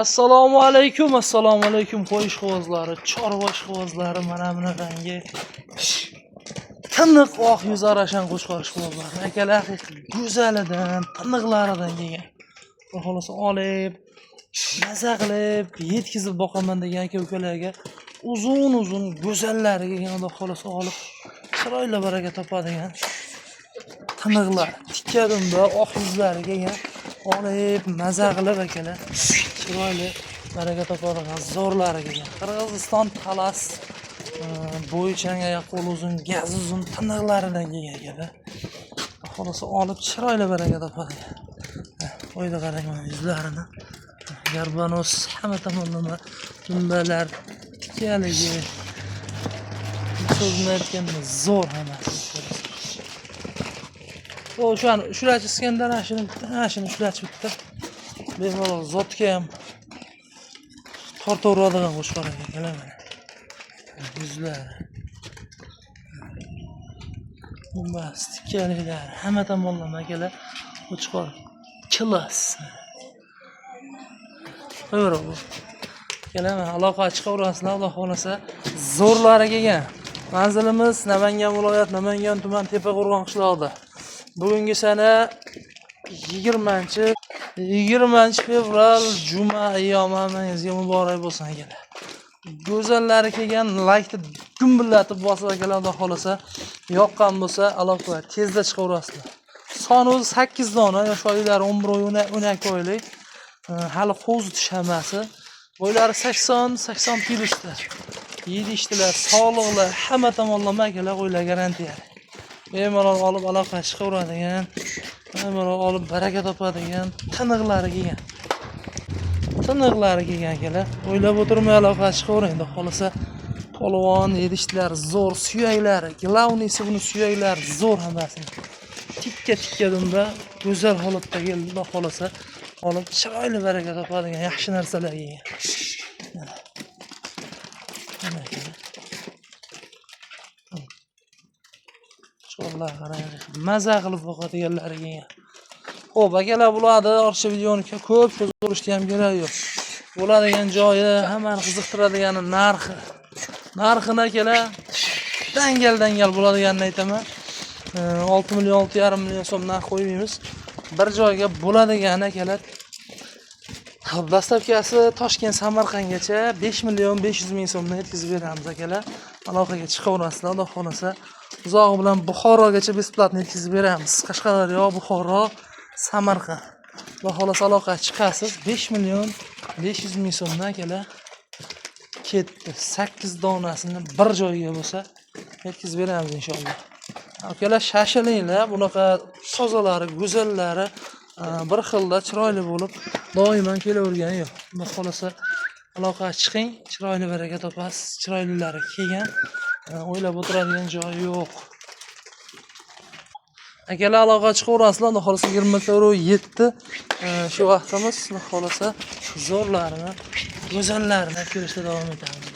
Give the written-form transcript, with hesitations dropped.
Assalomu alaykum, assalomu alaykum qo'y ishqibozlari, chorva ishqibozlari, mana bunaqangi tiniq oq yuz arashan qo'chqor ishqibozlari. Akalar, haqiqiy go'zalidan, tiniqlaridan kelgan. Xudo xohlasa olib, maza qilib, yetkazib boqaman degan aka ukalarga uzun-uzun go'zallari kelgan, Xudo xohlasa olib, chiroyli baraka topadigan tiniqlar, tikka dumba, oq yuzlari kelgan. Olib, maza qilib akalar, chiroyli baraka topadigan zo'rlari kelgan. Qirg'iziston Talas bo'yi oyoq qo'li uzun, gaz uzun tiniqlaridan kelgan akalar. Xohlasa olib chiroyli baraka topadigan. Qo'ydi, qarang mana yuzlarini. Garbanos hamma tomonlama dumbalar tikkaligi. So'zini aytganda zo'r hammasi. O'shani ushlachi Iskandar, ana shuni bitta, ana shuni ushlachi bitta. Bemalol zotga ham tortaveradigan qo'chqor akalar mana. Yuzlari. Dumbasi, tikkaliklari, hamma tomonlama akalar qo'chqor klass. Qo'yaver bu. Akalar, mana aloqa chiqaverasizlar, Xudo xohlasa zo'rlari kelgan. Manzilimiz Namangan viloyat, Namangan tuman, Tepaqo'rg'on qishlog'ida. Bugungi sana 20 fevral juma ayyomi hammangizga muborak bo'lsin akalar. Go'zallari kelgan, laykni gumbillatib bosib akalar, Xudo xohlasa yoqqan bo'lsa aloqa tezda chiqaverasizlar. Soni o'zi 8 dona, yosh oylari 11 oy, 12 oylik. Hali qo'zitish hammasi. Bo'ylari 80, 80 plusda. Yeyishdilar, sog'liqlar, hamma tomonlama akalar qo'ylar garantiya. Bemalol olib aloqa chiqaveradigan, bemalol olib baraka topadigan tiniqlari kelgan. Tiniqlari kelgan akalar. O'ylab o'tirmay aloqa chiqavering, xudo xohlasa polvon yedishlar zo'r, suyaklari, главный si buni suyaklari zo'r hammasini. Tikka tikka dumba, go'zal holatda keldi, xudo xohlasa olib chiroyli baraka topadigan yaxshi narsalar kelgan. Mana. Mana akalar. Qo'chqorlar qarang, maza qilib boqadiganlari kelgan. Xo'p, akalar, bo'ladi, ortiqcha videoni ko'p cho'zilishni ham keragi yo'q. Bo'ladigan joyi, hammani qiziqtiradigani narxi. Narxini akalar dangal dangal bo'ladiganini aytaman. 6 million, 6,5 million so'm narx qo'ymaymiz. Bir joyga bo'ladigan akalar. Xo'p, доставка si Toshkent, Samarqandgacha 5 million 500 ming so'mdan yetkazib beramiz akalar. Aloqaga chiqaverasizlar, Xudo xohlasa. Uzog'i bilan Buxorogacha бесплатно yetkazib beramiz. Qashqadaryo, Buxoro, Samarqand. Xudo xohlasa aloqa chiqasiz. 5 million 500 ming so'mdan akalar ketdi. 8 donasini bir joyga bo'lsa yetkazib beramiz inshaalloh. Akalar, shoshilinglar, bunaqa tozalari, go'zallari bir xilda chiroyli bo'lib doimo kelavergani yo'q. Xudo xohlasa aloqa chiqing, chiroyli baraka topasiz, chiroylilari kelgan. O'ylab o'tiradigan joyi yo'q. Akalar, aloqa chiqaverasizlar, xudo xohlasa 24:07 shu vaqtimiz, xudo xohlasa zo'rlarini, go'zallarini ko'rishda davom etamiz.